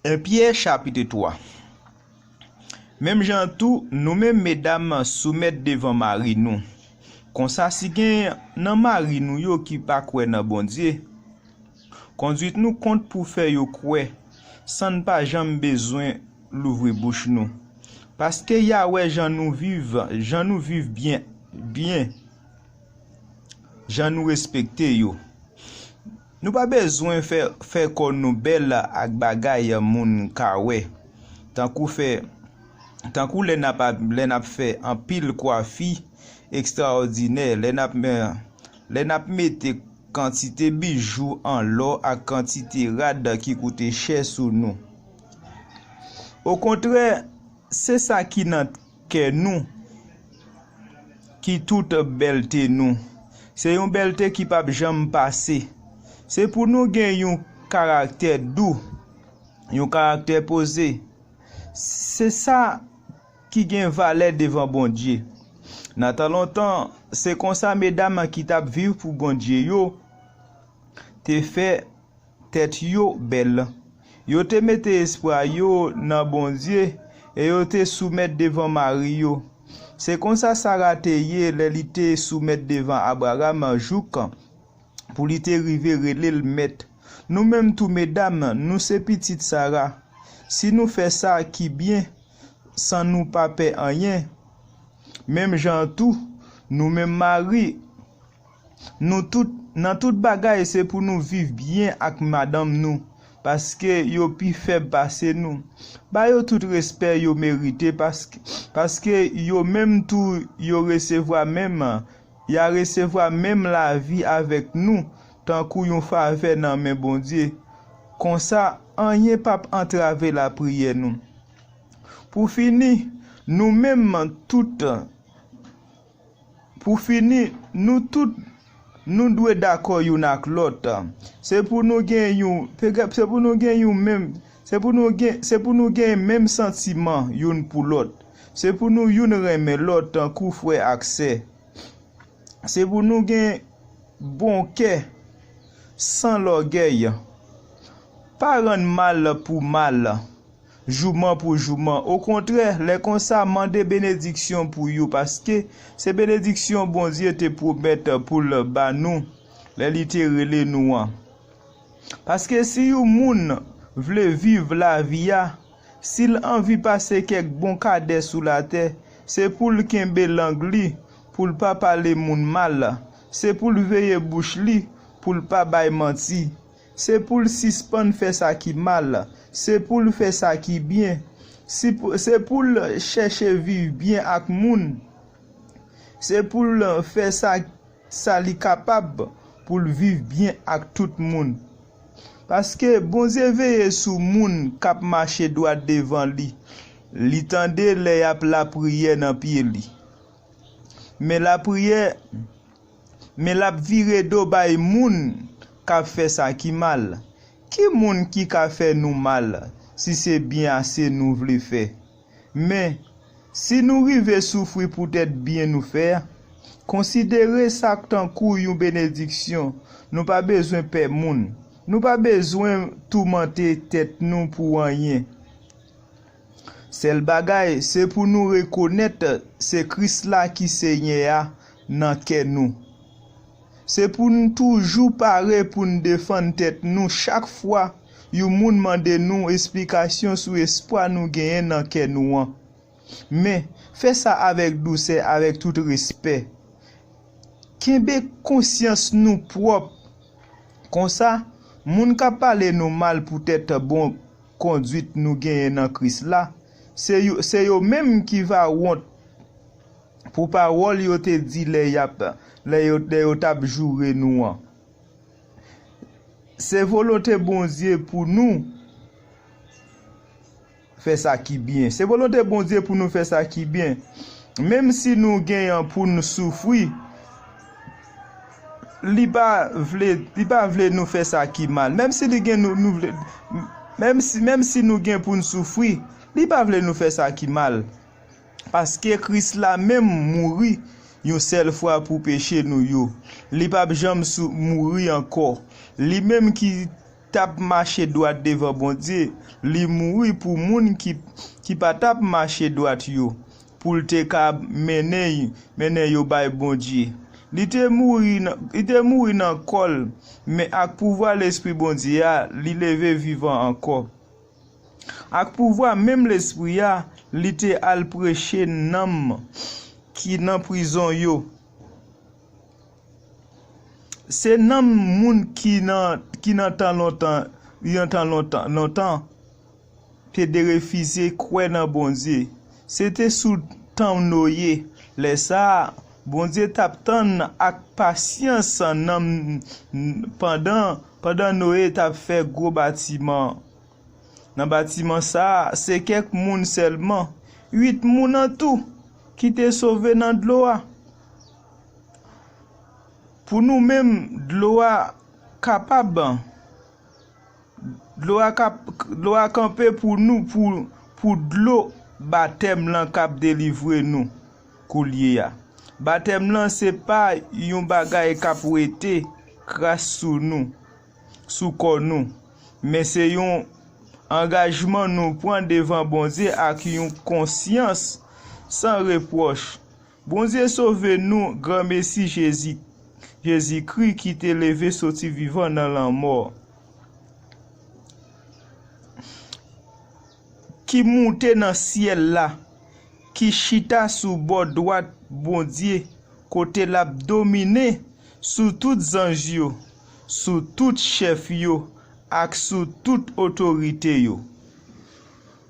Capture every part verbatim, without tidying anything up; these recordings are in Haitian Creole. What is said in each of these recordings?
Pyè chapit twa. Menm jan tou, nou menm medam, soumèt devan mari nou. Konsa, si gen nan mari nou yo ki pa kwè nan Bondye, kondwit nou kont pou fè yo kwè, san n pa janm bezwen louvri bouch nou. Paske y a wè jan nou viv, jan nou viv byen, byen, jan nou respekte yo. Nou pa bezwen fè, fè kò nou bèl ak bagay moun ka wè. Tankou fè, tankou lè n ap, lè n ap fè anpil kwafi ekstraòdinè, lè n ap, lè n ap mete kantite bijou an lò ak kantite rad ki koute chè sou nou. Okontrè, se sa ki nan kè nou ki tout bèlte nou. Se yon bèlte ki p ap janm pase. Se pou nou gen yon karaktè dou, yon karaktè poze. Se sa ki gen valè devan Bondye. Nan tan lontan, se konsa medam ki t ap viv pou Bondye yo te fè tèt yo bèl. Yo te mete espwa yo nan Bondye e yo te soumèt devan mari yo. Se konsa Sara te ye lè li te soumèt devan Abraram jouk pou li te rive rele l mèt. Nou menm tou, medam, nou se pitit Sara. Si nou fè sa ki byen, san nou pa pè anyen, menm jan an tou, nou menm mari, nou tout, nan tout bagay, se pou nou viv byen ak madanm nou, paske yo pi fèb pase nou. Ba yo tout respè yo merite, paske, paske yo menm tou, yo resevwa menm, y a resevwa menm lavi avèk nou, tankou yon favè nan men Bondye. Konsa, anyen p ap antrave lapriyè nou. Pou fini, nou menm tout, pou fini, nou tout, nou dwe dakò youn ak lòt. Se pou nou gen yon, se pou nou gen yon menm, se pou nou gen, se pou nou gen menm santiman youn pou lòt. Se pou nou youn renmen lòt tankou frè ak sè. Se pou nou gen bon kè, san lògèy. Pa rann mal pou mal, jouman pou jouman. Okontrè, lè konsa, mande benediksyon pou yo, paske se benediksyon Bondye te pwomèt pou l ba nou lè li te rele nou an. Paske si yon moun vle viv lavi a, si l anvi pase kèk bon kadè sou latè, se pou l kenbe lang li, pou l pa pale moun mal, se pou l veye bouch li, pou l pa bay manti, se pou l sispann fè sa ki mal, se pou l fè sa ki byen, si pou, se pou l chèche viv byen ak moun, se pou l fè sa, sa li kapab pou l viv byen ak tout moun. Paske Bondye veye sou moun k ap mache dwat devan li. Li tande lè y ap lapriyè nan pye li. Men lapriyè, men l ap vire do bay moun k ap fè sa ki mal. Ki moun ki ka fè nou mal si se byen ase nou vle fè? Men, si nou rive soufri poutèt byen nou fè a, konsidere sa tankou yon benediksyon. Nou pa bezwen pè moun. Nou pa bezwen toumante tèt nou pou anyen. Sèl bagay, se pou nou rekonèt se Kris la ki Senyè a nan kè nou. Se pou n toujou pare pou n defann tèt nou chak fwa yon moun mande nou esplikasyon sou espwa nou genyen nan kè nou an. Men, fè sa avèk dousè, avèk tout respè. Kenbe konsyans nou pwòp. Konsa, moun k ap pale nou mal poutèt bon kondwit nou genyen nan Kris la, se yo, se yo menm ki va wont pou pawòl yo te di lè y ap, lè yo, lè yo t ap joure nou an. Se volonte Bondye pou nou fè sa ki byen. Se volonte Bondye pou nou fè sa ki byen. Menm si nou genyen pou n soufri, li pa vle, li pa vle nou fè sa ki mal. Menm si li gen nou, nou vle, menm si, menm si nou gen pou n soufri, li pa vle nou fè sa ki mal. Paske Kris la menm mouri yon sèl fwa pou peche nou yo. Li p ap janm sou, mouri ankò. Li menm ki t ap mache dwat devan Bondye, li mouri pou moun ki, ki pa t ap mache dwat yo, pou l te ka mennen, mennen yo bay Bondye. Li te mouri nan, li te mouri nan kò l, men ak pouvwa Lespri Bondye a, li leve vivan ankò. Ak pouvwa menm Lespri a, li te al preche nanm ki nan prizon yo. Se nanm moun ki nan, ki nan tan lontan, nan tan lontan, lontan, te derefize kwè nan Bondye. Se te sou tan Noye. Lè sa a, Bondye t ap tann ak pasyans nanm pandan, pandan Noye t ap fè gwo batiman. Nan batiman sa a, se kèk moun sèlman, uit moun an tou, ki te sove nan dlo a. Pou nou menm, dlo a kapab, dlo a kap, dlo a kanpe pou nou, pou, pou dlo batèm lan k ap delivre nou koulye a. Batèm lan se pa yon bagay k ap wete kras sou nou, sou kò nou, men se yon angajman nou pran devan Bondye ak yon konsyans san repwòch. Bondye sove nou, Granmesi Jezi, Jezikri ki te leve soti vivan nan lanmò, ki moute nan syèl la, ki chita sou bò dwat Bondye, kote l ap domine sou tout zanj yo, sou tout chèf yo, ak sou tout otorite yo.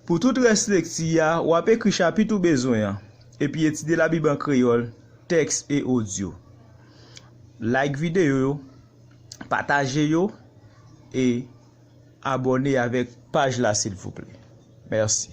Pou tout rès lekti a, w ap ekri chapit ou bezwen an, epi etidye Labib an kreyòl, tèks e odyo. Like videyo yo, pataje yo, e abòne avèk paj la, silvouplè. Mèsi.